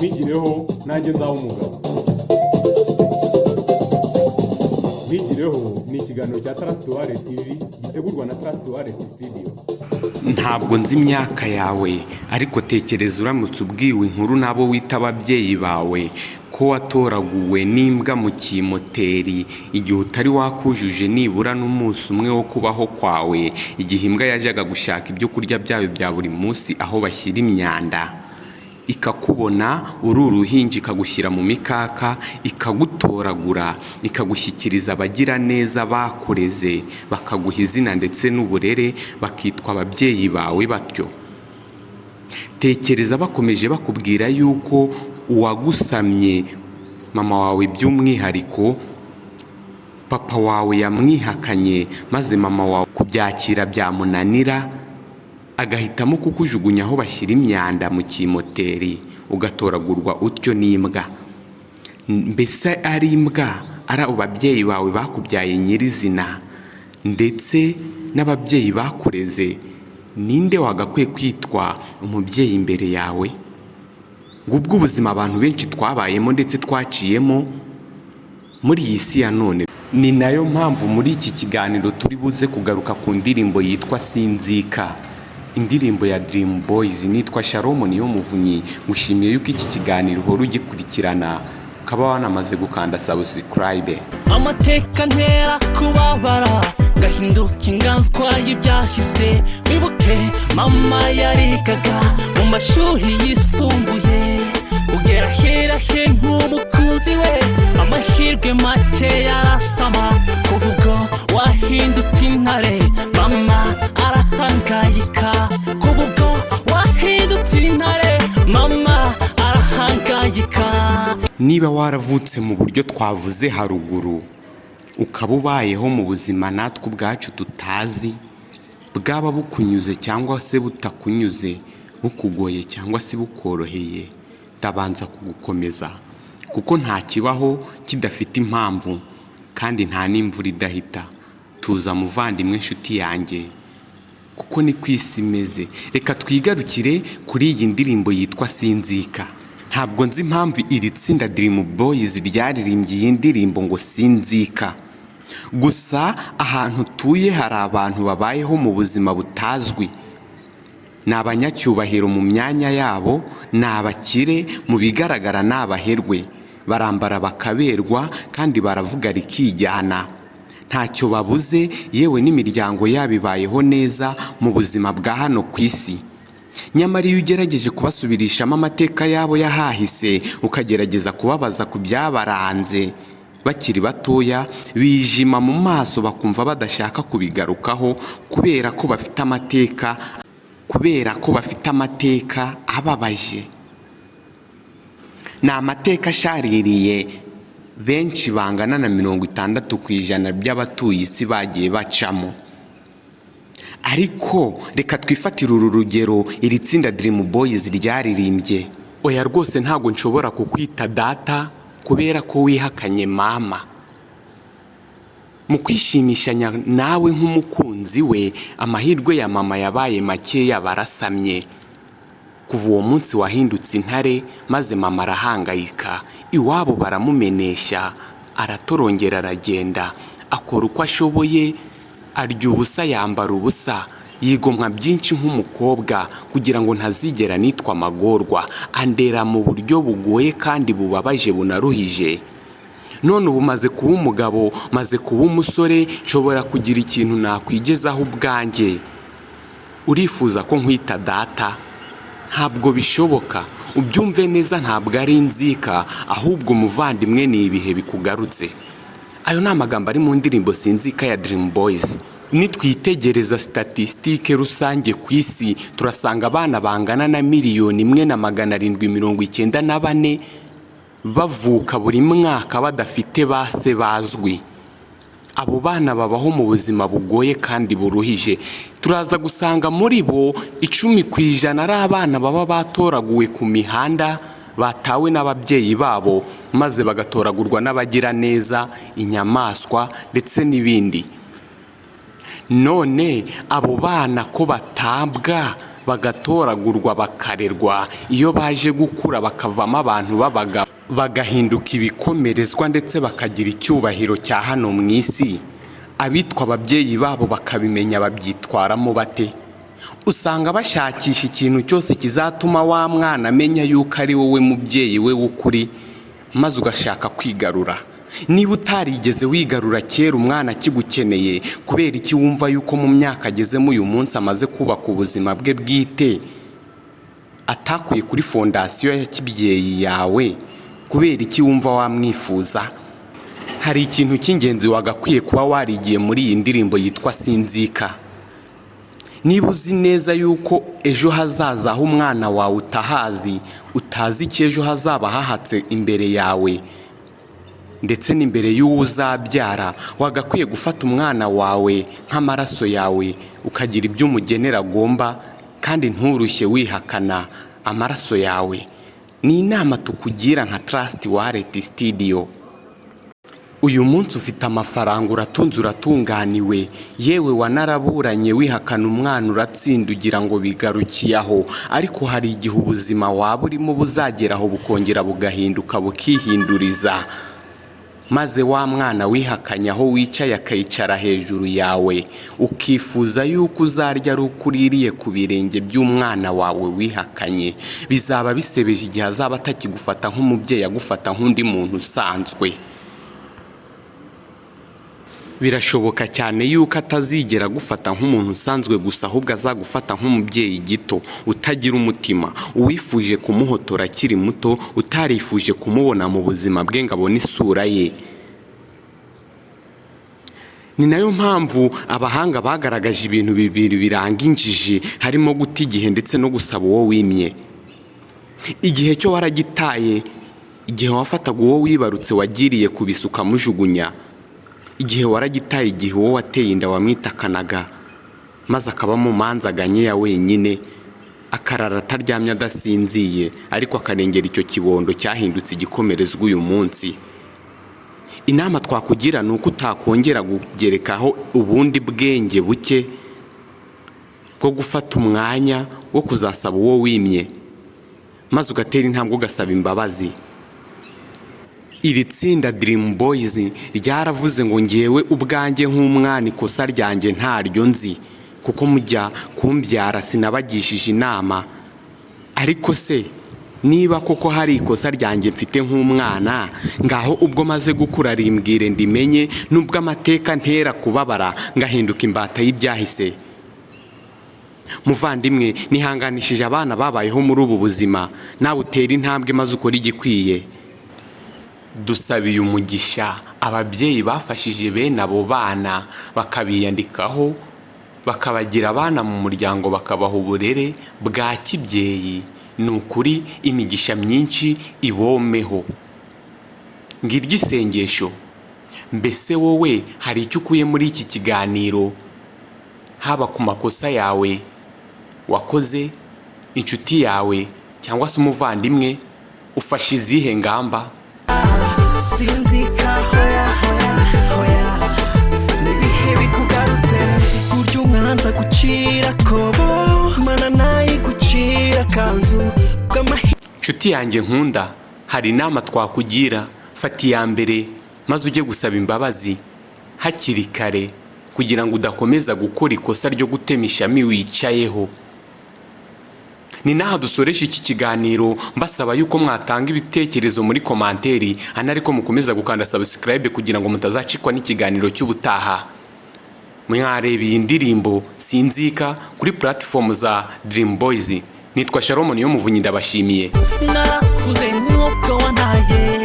Nkwigireho nanjye nzaba umugabo. Nkwigireho ni ikiganiro cya Trust Wallet TV gitegurwa na Trust Wallet Studio. Ntabwo nzi imyaka yawe, ariko tekereza uramutse ubwiwe inkuru n'abo wita ababyeyi bawe ko watoraguwe n'imbwa mu kimoteri igihe utari wakujuje nibura n'umunsi umwe wo kubaho kwawe, igihe imbwa yajyaga gushaka ibyo kurya byayo bya buri munsi aho bashyira imyanda, ikakubona uri uruhinja, ikagushyira mu mikaka, ikagutoragura, ikagushyikiriza abagiraneza bakureze, bakaguha izina ndetse n'uburere, bakitwa ababyeyi bawe batyo. Tekereza bakomeje bakubwira yuko uwagusamye, mama wawe by'umwihariko, papa wawe yamwihakanye, maze mama wawe kubyakira byamunanira, agahitamo kukujugunya aho bashyira imyanda mu kimoteri, ugatoragurwa utyo n'imbwa. Mbese ari imbwa, ari abo babyeyi bawe bakubyaye nyirizina ndetse n'ababyeyi bakureze, ninde wagakwiye kwitwa umubyeyi imbere yawe? Ngubwo ubuzima abantu benshi twabayemo ndetse twaciyemo muri iyi si ya none. Ni nayo mpamvu muri iki kiganiro turi buze kugaruka ku ndirimbo yitwa "Sinzika", indirimbo ya Dream Boys. Nitwa Shalom Niyomuvunyi. Ngushimiye yuko iki kiganiro uhora ugikurikirana, ukaba wanamaze gukanda subscribe. Amateka ntera kubabara, ngahinduka inganzwa y'ibyahise. Wibuke mama yarigaga mu mashuri yisumbuye, ugera herahe nk'umukunzi we, amahirwe make yarasama. Kuva ubwo wahindutse intare, mama arahangayika. Kuva ubwo wahindutse intare, mama arahangayika. Niba waravutse mu buryo twavuze haruguru, ukaba ubayeho mu buzima natwe ubwacu tutazi, bwaba bukunyuze cyangwa se butakunyuze, bukugoye cyangwa se bukoroheye, ndabanza kugukomeza, kuko nta kibaho kidafite impamvu kandi nta n'imvura idahita. Tuza muvandimwe, inshuti yanjye, kuko ni ku isi imeze. Reka twigarukire kuri iyi ndirimbo yitwa "Sinzika". Ntabwo nzi impamvu iri tsinda Dream Boys ryaririmbye iyi ndirimbo ngo "Sinzika". Gusa ahantu utuye hari abantu babayeho mu buzima butazwi. Ni abanyacyubahiro mu myanya yabo, ni abakire mu bigaragara, ni abaherwe, barambara bakaberwa kandi baravuga rikijyana, ntacyo babuze, yewe n'imiryango yabo ibayeho neza mu buzima bwa hano ku isi. Nyamara iyo ugerageje kubasubirishamo amateka yabo y'ahahise, ukagerageza kubabaza ku byabaranze bakiri batoya, bijima mu maso, bakumva badashaka kubigarukaho kubera ko bafite amateka ababaje. Ni amateka ashaririye benshi bangana na 60% by'abatuye isi bagiye bacamo. Ariko reka twifatire uru rugero iri tsinda Dream Boys ryaririmbye: "Oya rwose, ntabwo nshobora kukwita data kubera ko wihakanye mama." Mu kwishimishanya nawe nk'umukunzi we, amahirwe ya mama yabaye makeya, barasamye. Kuva uwo munsi wahindutse intare, maze mama arahangayika, iwabo baramumenesha, aratorongera, aragenda, akora uko ashoboye, arya ubusa, yambara ubusa, yigomwa byinshi nk'umukobwa kugira ngo ntazigera nitwa amagorwa. Andera mu buryo bugoye kandi bubabaje, bunaruhije. None ubu maze kuba umugabo, maze kuba umusore, nshobora kugira ikintu nakwigezaho ubwanjye. Urifuza ko nkwita data? Ntabwo bishoboka. Ubyumve neza, ntabwo ari inzika, ahubwo umuvandimwe ni ibihe bikugarutse." Ayo ni amagambo ari mu ndirimbo "Sinzika" ya Dream Boys. Nitwitegereza statistique rusange ku isi, turasanga abana bangana na 1,794,000 bavuka buri mwaka badafite ba se bazwi. Abo bana babaho mu buzima bugoye kandi buruhije. Turaza gusanga muri bo 10% ari abana baba batoraguwe ku mihanda, batawe n'ababyeyi babo, maze bagatoragurwa n'abagiraneza, inyamaswa ndetse n'ibindi. None abo bana ko batabwa, Bagatoragurwa, bakarerwa, iyo baje gukura bakavamo abantu b'abagabo, bagahinduka ibikomerezwa, ndetse bakagira icyubahiro cya hano mu isi, abitwa ababyeyi babo bakabimenya, babyitwaramo bate? Usanga bashakisha ikintu cyose kizatuma wa mwana amenya yuko ari wowe mubyeyi we w'ukuri, maze ugashaka kwigarura. Niba utarigeze wigarura kera umwana akigukeneye, kubera iki wumva yuko mu myaka agezemo uyu munsi, amaze kubaka ubuzima bwe bwite, atakuye kuri fondasiyo ya kibyeyi yawe, kubera iki wumva wamwifuza? Hari ikintu cy'ingenzi wagakwiye kuba warigiye muri iyi ndirimbo yitwa Sinzika. Niba uzi neza yuko ejo hazaza aho umwana wawe utahazi, utazi icyo ejo hazaba hahatse imbere yawe ndetse n'imbere y'uwo uzabyara, wagakwiye gufata umwana wawe nk'amaraso yawe, ukagira ibyo umugenera agomba, kandi nturushye wihakana amaraso yawe. Ni inama tukugira nka Trust Wallet Studio. Uyu munsi ufite amafaranga, uratunze, uratunganiwe, yewe wanaraburanye wihakana umwana uratsinda, ugira ngo bigarukiye aho. Ariko hari igihe ubuzima waba urimo buzagera aho bukongera bugahinduka, bukihinduriza, maze wa mwana wihakanye aho wicaye akayicara hejuru yawe, ukifuza yuko uzarya ari uko uririye ku birenge by'umwana wawe wihakanye. Bizaba bisebeje igihe azaba atakigufata nk'umubyeyi, agufata nk'undi muntu usanzwe. Birashoboka cyane yuko atazigera agufata nk'umuntu usanzwe gusa, ahubwo azagufata nk'umubyeyi gito utagira umutima, uwifuje kumuhotora akiri muto, utarifuje kumubona mu buzima bwe ngo abone isura ye. Ni nayo mpamvu abahanga bagaragaje ibintu bibiri biranga injiji, harimo guta igihe ndetse no gusaba uwo wimye. Igihe cyo waragitaye igihe wafataga uwo wibarutse wagiriye kubisa ukamujugunya. Igihe waragitaye igihe uwo wateye inda wamwitakanaga, maze akaba mu manza aganye ya wenyine, akarara ataryamye, adasinziye, ariko akarengera icyo kibondo cyahindutse igikomerezwa uyu munsi. Inama twakugira ni uko utakongera kugerekaho ubundi bwenge buke bwo gufata umwanya wo kuzasaba uwo wimye, maze ugatera intambwe ugasaba imbabazi. Iri tsinda Dream Boys ryaravuze ngo: "Ngewe ubwanjye nk'umwana, ikosa ryanjye ntaryo nzi, kuko mujya kumbyara sinabagishije inama. Ariko se niba koko hari ikosa ryanjye mfite nk'umwana, ngaho ubwo maze gukura rimbwire ndimenye, nubwo amateka ntera kubabara ngahinduka imbata y'ibyahise." Muvandimwe, nihanganishije abana babayeho muri ubu buzima. Nawe utera intambwe maze ukore igikwiye. Dusabiye umugisha ababyeyi bafashije bene abo bana, bakabiyandikaho, bakabagira abana mu muryango, bakabaha uburere bwa kibyeyi. Ni ukuri imigisha myinshi ibomeho. Ngiryo isengesho. Mbese wowe hari icyo ukuye muri iki kiganiro, haba ku makosa yawe wakoze, inshuti yawe cyangwa se umuvandimwe? Ufashe izihe ngamba? Sinzika, hoya hoya hoya, n'ibihe bikugarutse. Kurya umwanza gucira kobo, mana nayigucira kanzu bw'amahirwe. Nshuti yanjye nkunda, hari inama twakugira: fata iya mbere maze ujye gusaba imbabazi hakiri kare, kugira ngo udakomeza gukora ikosa ryo gutema ishami wicayeho. Ni n'aha dusoresha iki kiganiro, mbasaba yuko mwatanga ibitekerezo muri commentaire, hano, ariko mukomeza gukanda subscribe kugira ngo mutazacikwa n'ikiganiro cy'ubutaha. Mwareba iyi ndirimbo Sinzika kuri platform za Dream Boys. Nitwa Shalom Niyo Muvunyi, ndabashimiye. Narakuze nk'uko wantaye.